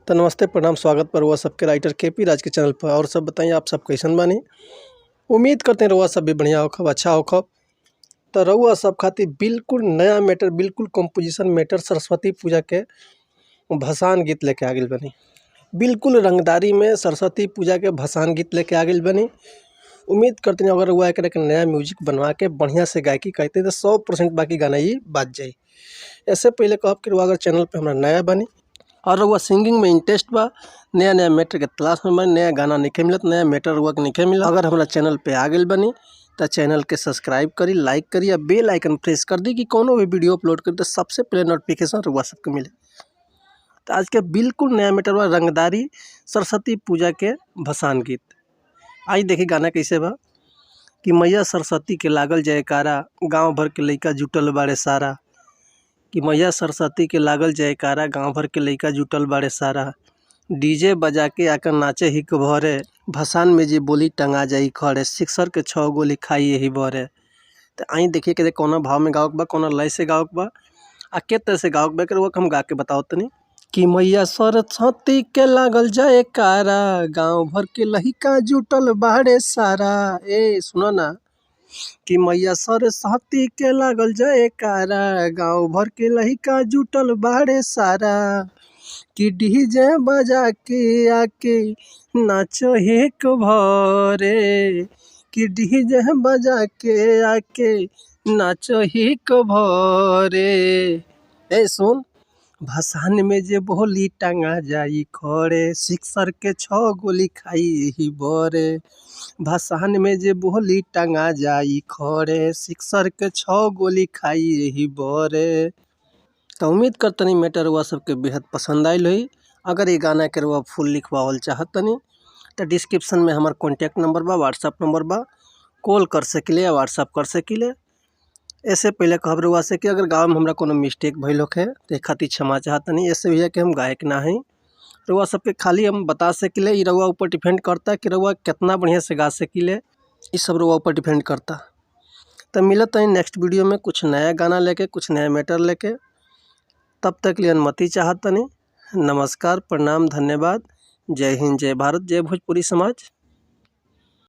तो नमस्ते, प्रणाम, स्वागत पर हुआ सबके राइटर के पी राज के चैनल पर। और सब बताइए, आप सब कैसन बानी? उम्मीद करते हैं रउआ सब भी बढ़िया होखब, अच्छा होखब। तो रउआ सब खातिर बिल्कुल नया मैटर, बिल्कुल कंपोजिशन मैटर सरस्वती पूजा के भसान गीत लेके आ गइल बानी। बिल्कुल रंगदारी में सरस्वती पूजा के भसान गीत लेके आ गइल बानी। उम्मीद करते हैं अगर रउआ एकरा के नया म्यूजिक बनवा के बढ़िया से गायकी करते तो 100% बाकी गाना ही बाज जाई। ऐसे पहले कहब कि रउआ अगर चैनल पे हमरा नया बानी और रउआ सिंगिंग में इंटरेस्ट बा, नया नया मैटर के तलाश में बा, नया गाना नइखे मिलत, नया मैटर रउआ के नइखे मिलत, अगर हमरा चैनल पे आ गइल बानी तो चैनल के सब्सक्राइब करी, लाइक करी या बेल आइकन प्रेस कर दी कि कोनो भी वीडियो अपलोड करी तो सबसे पहले नोटिफिकेशन रउआ सबके मिले। तो आज के बिल्कुल नया मैटर बा रंगदारी सरस्वती पूजा के भसान गीत। आई देखी गाना कैसे बा कि मैया सरस्वती के लागल जयकारा, गांव भर के लइका जुटल बाड़े सारा। कि मैया सरस्वती के लागल जयकारा, गांव भर के लइका जुटल बाड़े सारा। डीजे बजा के आकर नाचे हिक भरे, भसान में जे बोली टंगा जाई खड़े, सिक्सर के 6 गोली खाई यही भरे। तो आई देखिए कि कौना भाव में गावक बा, कौना लय से गावक बा आ के तरह से गावक बा, के हम गा के बताओ तनी। कि मैया सरस्वती के लागल जयकारा, गांव भर के लइका जुटल बाड़े सारा। ए सुनो ना, कि मैया सरस्वती के लागल जयकारा, गांव भर के लइका जुटल बाड़े सारा। कि डीजे बजा के आके नाचो हिक भरे, कि डीजे बजा के आके नाचो हिक भरे। ए सुन, भसान में जे बोली टांगा जाई खड़े, सिक्सर के 6 गोली खाई ही बरे। भसान में जे बोली टांगा जाई खड़े, सिक्सर के 6 गोली खाई ही बरे। तो उम्मीद करतनी मैटर रउआ सबके बेहद पसंद आयल होई। अगर ये गाना के रउआ फुल लिखवावल चाहतनी तो डिस्क्रिप्शन में हमार कॉन्टैक्ट नंबर बा, व्हाट्सअप नंबर बा, कॉल कर सकिले या व्हाट्सअप कर सकिले। ऐसे पहले कहब रउआ से कि अगर गाँव में हमरा कोनो मिस्टेक भइल होखे तो खातिर क्षमा चाहतनी। ऐसे भैया कि हम गायक ना हई, रउआ सबके खाली हम बता सकिले। ई रउआ ऊपर डिपेंड करता कि रउआ कितना बढ़िया से गा सकिले, ई सब रउआ ऊपर डिपेंड करता। तो मिलत है नेक्स्ट वीडियो में कुछ नया गाना लेके, कुछ नया मैटर लेके। तब तक लिए अनुमति चाहतनी। नमस्कार, प्रणाम, धन्यवाद। जय हिंद, जय भारत, जय भोजपुरी समाज।